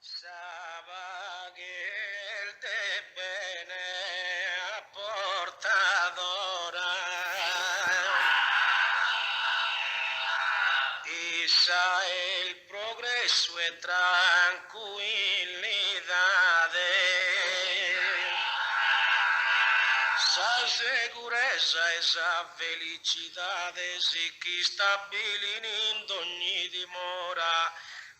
Sa paghe est de bene aportadora, Issa est progressu e trancuillidade, Sa seguresa e sa felicidade si ch'istabilin in dogni dimora.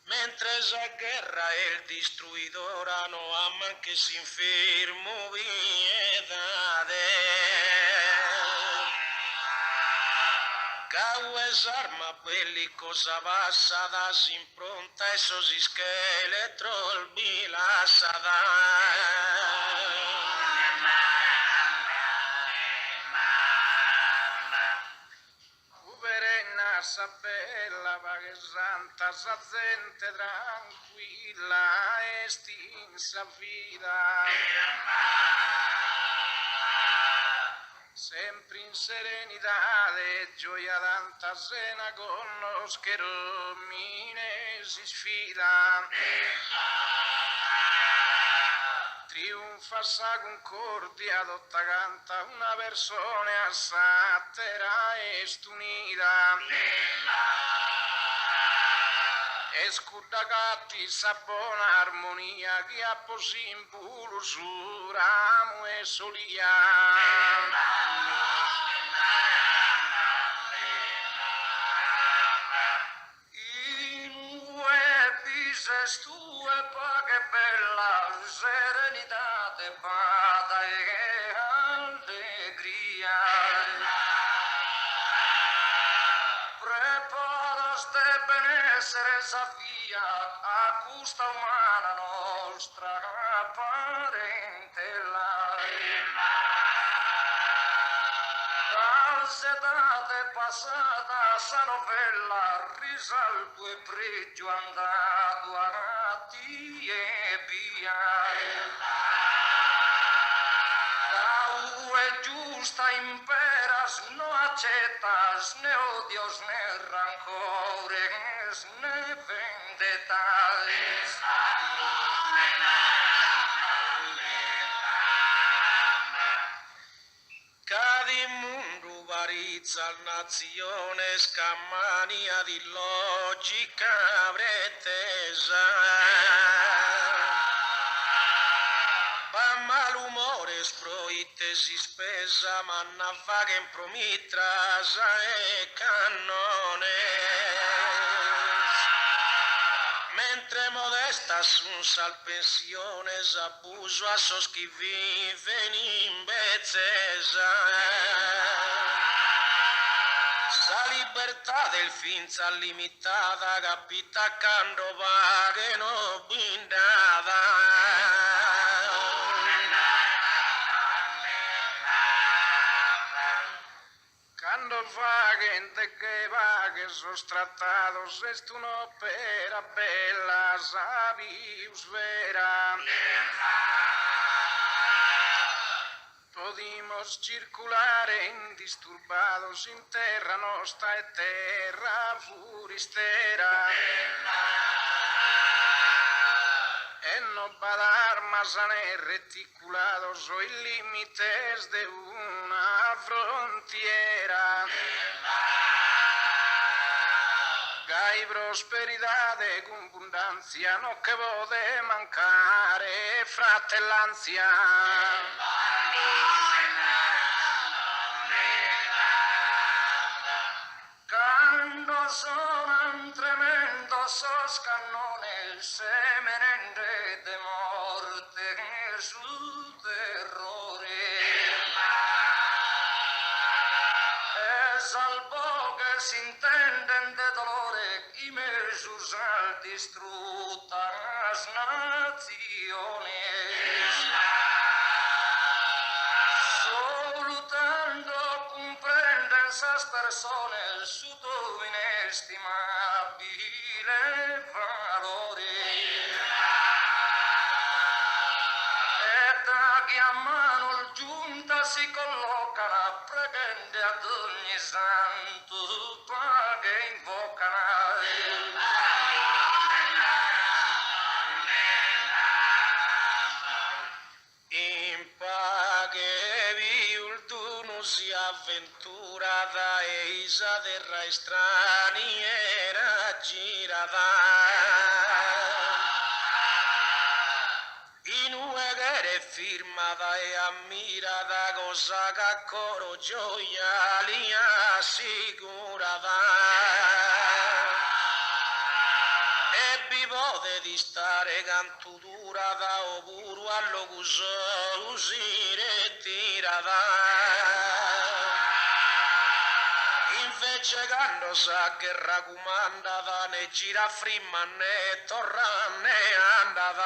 Mentre sa gherra est distruidora no aman che s'infermu piedade. Ca ue s'arma bellicosa passat s'impronta 'e sos ischeletros bi lassat. Ube rennat sa bella paghe santa sa zente tranquilla est in sa vida. Sempre in serenidade e gioia tanta sena connoscher omines isfida. Triunfat sa cuncordia tota canta una persone a s'atera est unida. Est cudda ch'atit sa bona armonia chi at po simbulu su ramu 'e s'olia. Inue bi ses tue paghe bella, serenidade b'at e allegria. Preparas de benessere sa via a custa umana nostra parentela. Da s'edade passada sa novella risaltu e pregiu an dadu a tie ebbia. Ca ue giusta imperas no accetas ne odios ne rancores ne vendetas. Cada mundu paritzas natziones ch'an mania d'illogica pretesa. B'at malumores proite s'ispesa manna faghen pro mitras e cannones. Mentre modestas sun sas pensiones abusu a sos chi viven in betzesa. Sa libertade est fintzas limitada, capitat cando paghe no bi nd'at. Cando faghen de paghe sos tratados est un'opera bella sa pius vera. Podimos circulare indisturbados in terra nosta e terra furistera. E no b'at armas ne reticulados o in limites de una frontiera. Gai prosperidade cun bundantzia no che podet mancare fratellantzia. Cando sonan tremendos sos cannones semenende de morte su terrore. E sas boghes s'intenden de dolore in mesu sas distruttas natziones. Solu tando cumprenden sas persones su tou inestimabile valore. E daghi a manos giuntas si collocan preghende a dogni santu paghe invocan. S'avventura dae sa terra istraniera girada. Inue cheret firmada e ammirada cosa ch'a coro gioia li assigurada. E bi podet istare cantu durat o puru a logu sou si retirat. Invece cando sa gherra cumandat ne girat frimma ne torrat ne andat.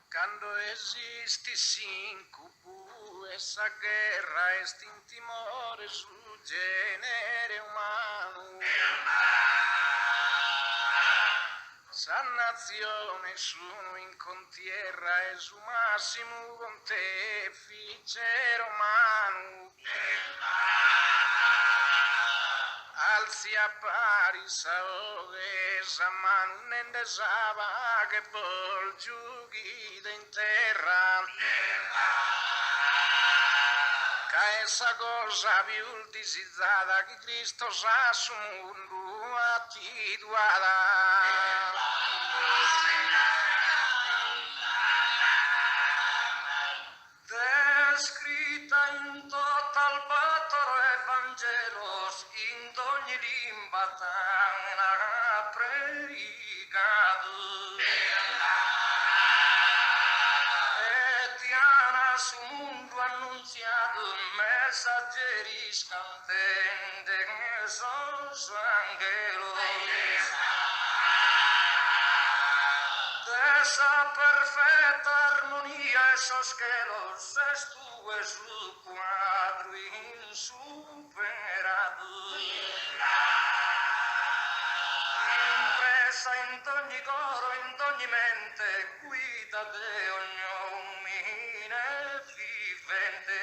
Cando esistit s'incubu 'e sa gherra est in timore su genere umanu. Sas natziones sunu in contierra e su massimu pontefice romanu. Altziat paris sa 'oghe e sa manu nende sa paghe bos giughide in terra. Ca est sa cosa pius disizada chi Cristos a su mundu 'atidu at. Descrita in total bator Evangelos, in dogni limba t'an preigadu. E ti an a su mundu annuntziadu messaggeris cantende sos anghelos. De sa perfetta armonia 'e sos chelos ses tue su cuadru insuperadu. Impressa in dogni coro, in dogni mente, guida de ogn'omine vivente.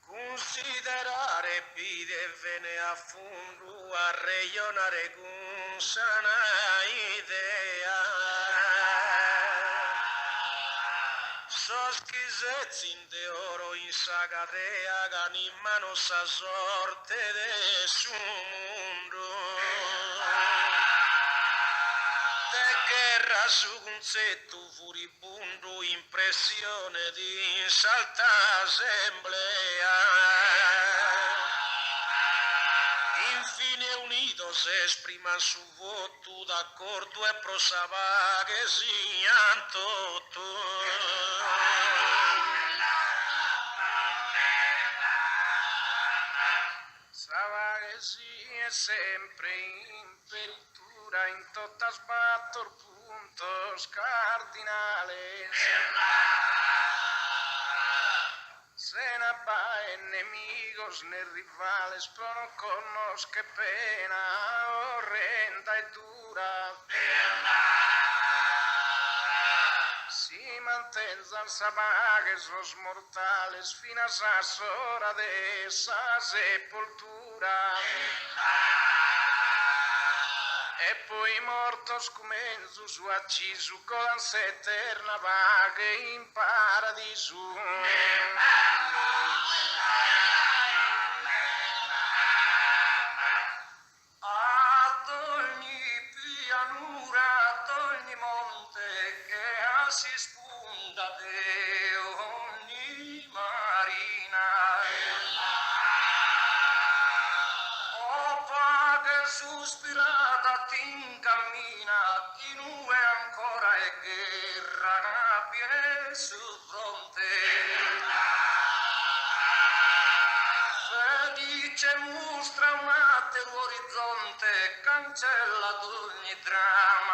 Cunsiderare bi deven a fundu, arrejonare cun sana idea. Sos chi setzin de oro in sa cadea ch'an in manos sa sorte de su mundu. De gherra su cuntzetu furibundu impressionet in s'alta assemblea. Infine unidos espriman su votu d'accordu e pro sa paghe sian totu. Sa paghe siet sempre imperitura in totas bator puntos cardinales. Sena b'aer nemigos ne rivales pro non connoscher pena orrenda e dura. Si mantenzan sa paghe sos mortales finas a s'ora de sa sepoltura. E poi mortos cun menzus acisu godan s'eterna paghe in paradisu. A dogni pianura, a dogni monte che a s'ispunda de ogni marina. O paghe suspirada t'incammina inue ancora 'e gherra bi est su fronte. Felice mustra un'ateru orizzonte, cancella dogni dramma.